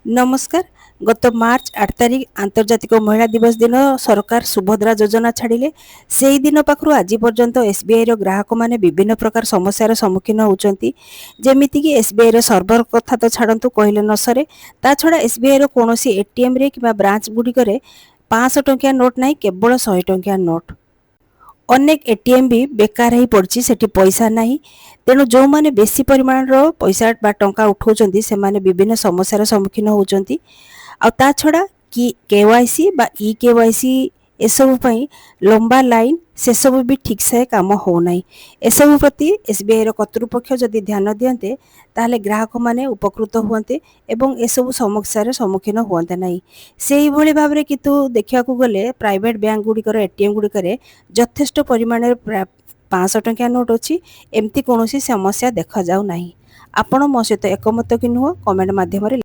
ନମସ୍କାର। ଗତ ମାର୍ଚ୍ଚ 8 ତାରିଖ ଆନ୍ତର୍ଜାତିକ ମହିଳା ଦିବସ ଦିନ ସରକାର ସୁଭଦ୍ରା ଯୋଜନା ଛାଡ଼ିଲେ। ସେଇ ଦିନ ପାଖରୁ ଆଜି ପର୍ଯ୍ୟନ୍ତ ଏସ୍ବିଆଇର ଗ୍ରାହକମାନେ ବିଭିନ୍ନ ପ୍ରକାର ସମସ୍ୟାର ସମ୍ମୁଖୀନ ହେଉଛନ୍ତି। ଯେମିତିକି ଏସ୍ବିଆଇର ସର୍ଭର କଥା ତ ଛାଡ଼ନ୍ତୁ, କହିଲେ ନ ସରେ। ତା ଛଡ଼ା ଏସ୍ବିଆଇର କୌଣସି ଏଟିଏମ୍ରେ କିମ୍ବା ବ୍ରାଞ୍ଚ ଗୁଡ଼ିକରେ 500 ଟଙ୍କିଆ ନୋଟ୍ ନାହିଁ, କେବଳ 100 ଟଙ୍କିଆ ନୋଟ୍। ଅନେକ ଏଟିଏମ୍ ବି ବେକାର ହେଇ ପଡ଼ିଛି, ସେଠି ପଇସା ନାହିଁ। ତେଣୁ ଯେଉଁମାନେ ବେଶୀ ପରିମାଣର ପଇସା ବା ଟଙ୍କା ଉଠାଉଛନ୍ତି, ସେମାନେ ବିଭିନ୍ନ ସମସ୍ୟାର ସମ୍ମୁଖୀନ ହେଉଛନ୍ତି। ଆଉ ତା ଛଡ଼ା କି କେୱାଇସି ବା ଇ କେୱାଇସି ଏସବୁ ପାଇଁ ଲମ୍ବା ଲାଇନ୍, ସେସବୁ ବି ଠିକ୍ସେ କାମ ହେଉନାହିଁ। ଏସବୁ ପ୍ରତି ଏସ୍ବିଆଇର କର୍ତ୍ତୃପକ୍ଷ ଯଦି ଧ୍ୟାନ ଦିଅନ୍ତେ, ତାହେଲେ ଗ୍ରାହକମାନେ ଉପକୃତ ହୁଅନ୍ତେ ଏବଂ ଏସବୁ ସମସ୍ୟାର ସମ୍ମୁଖୀନ ହୁଅନ୍ତେ ନାହିଁ। ସେଇଭଳି ଭାବରେ କିନ୍ତୁ ଦେଖିବାକୁ ଗଲେ ପ୍ରାଇଭେଟ୍ ବ୍ୟାଙ୍କ ଗୁଡ଼ିକର ଏଟିଏମ୍ ଗୁଡ଼ିକରେ ଯଥେଷ୍ଟ ପରିମାଣରେ 500 ଟଙ୍କିଆ ନୋଟ୍ ଅଛି। ଏମିତି କୌଣସି ସମସ୍ୟା ଦେଖାଯାଉ ନାହିଁ। ଆପଣ ମୋ ସହିତ ଏକମତ କି ନୁହଁ, କମେଣ୍ଟ ମାଧ୍ୟମରେ